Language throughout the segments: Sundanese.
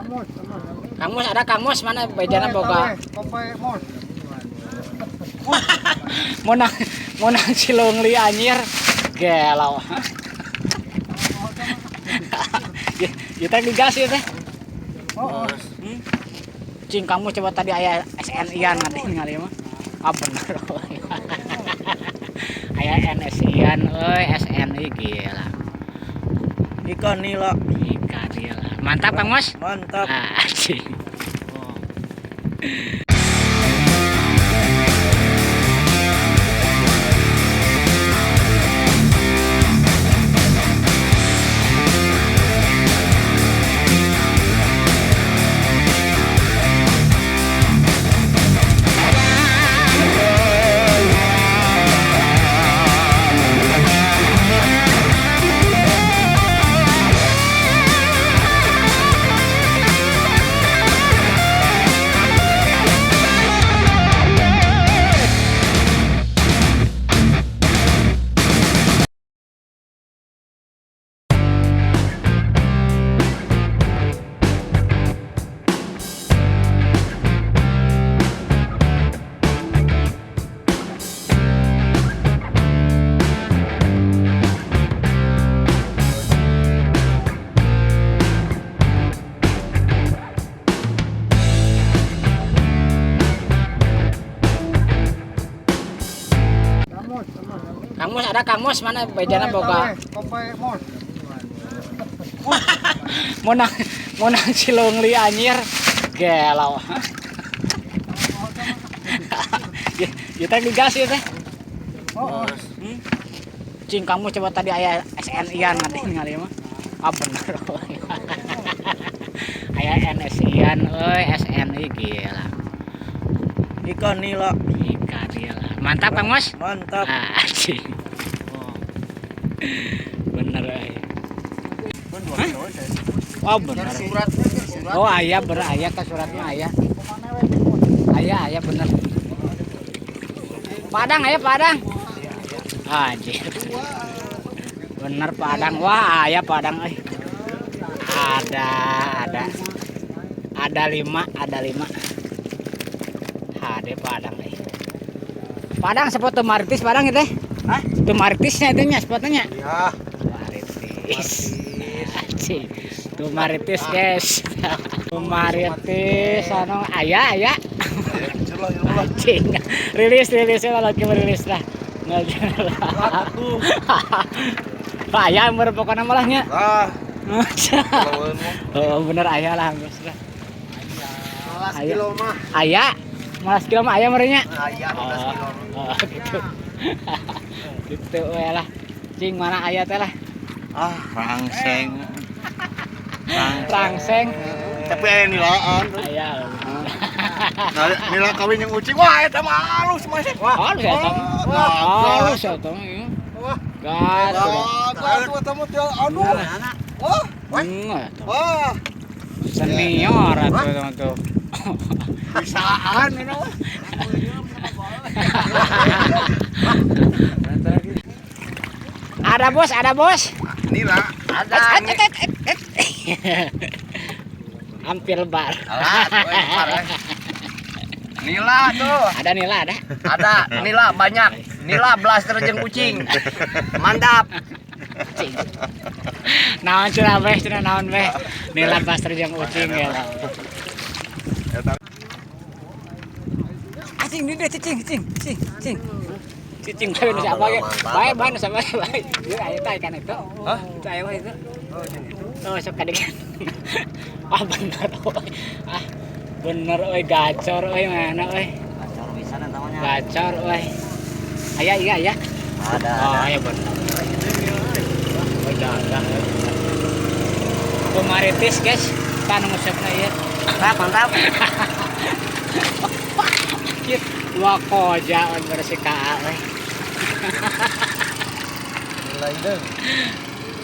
Kang Mus ada Kang Mus mana bejana boga. Menang menang Cilongli anjir. Gelo. Ya teh digas ya teh. Oh. Cing kamu coba tadi aya SNI-an nanti ningali mah. Ah bener. Aya NSI-an euy, SNI gila. Ikan nila. Ikan nila. Mantap Kang Mus. Mantap. Ah, cing. Kang Mus ada Kang Mus mana bejana boga. Menang menang Cilongli anjir. Gelo. Ya teh digas ya teh. Oh. Cing kamu coba tadi aya SNI-an nanti ningali mah. Ah bener. Aya NSI-an euy, SNI gila. Ikan nila. Ikan nila. Mantap Kang Mus. Mantap. Ah, cing. Bener euy. Oh bener. Oh ayah bener ayah ke suratnya ayah. Ayah ayah bener. Padang ayah Padang. Anjir. Bener Padang. Wah ayah Padang euy. Ada ada. Ada lima, ada lima. Ada Padang euy. Padang spot maritis Padang itu. Hah? Itu maritisnya itu nya spotnya. Iya. Maritis. Anjing. Tuh maritis guys. Tuh maritis anu aya aya. Anjing. Rilis rilis ya lagi merilis lah. Nggak Pak aya umur pokoknya malahnya. Lah. Oh bener aya lah geus lah. 15 kilo mah. Aya. 15 kilo mah aya merenya. Aya 15 kilo. Oh, gitu. Gitu we lah. Cing mana aya teh lah. Ah, rangseng. Rangseng. Tapi aya nilaan. Aya. Nah, nila kawin yang ucing. Wah, eta mah halus mah. Wah, halus eta mah. Halus eta mah. Wah. Gas. Wah, eta mah aduh. Wah. Wah. Senior atuh tuh. Bisaan ini mah. Ada bos, ada bos. Nila. Ada. Hampir lebar. Nila tuh. Ada nila ada. Ada nila banyak. Nila blaster jeung kucing. Mantap. Naon cenah beh, cenah naon beh. Nila blaster jeung kucing ya. Acing di dia cicing, cicing, cicing, cicing. Cicing bae nu siapa ge. Bae bae nu siapa bae. Ieu aya tah ikan itu. Hah? Itu aya itu. Oh, sok kadegan. Ah bener euy. Ah bener euy gacor euy mana euy. Gacor pisan eta mah. Gacor euy. Aya iya aya. Ada. Oh, aya bener. Oh, dadah. Pemaritis guys, kan ngusepna ieu. Mantap, mantap. Dua koja on bersih ka euy.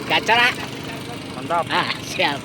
Gacor ah. Mantap. Ah, siap.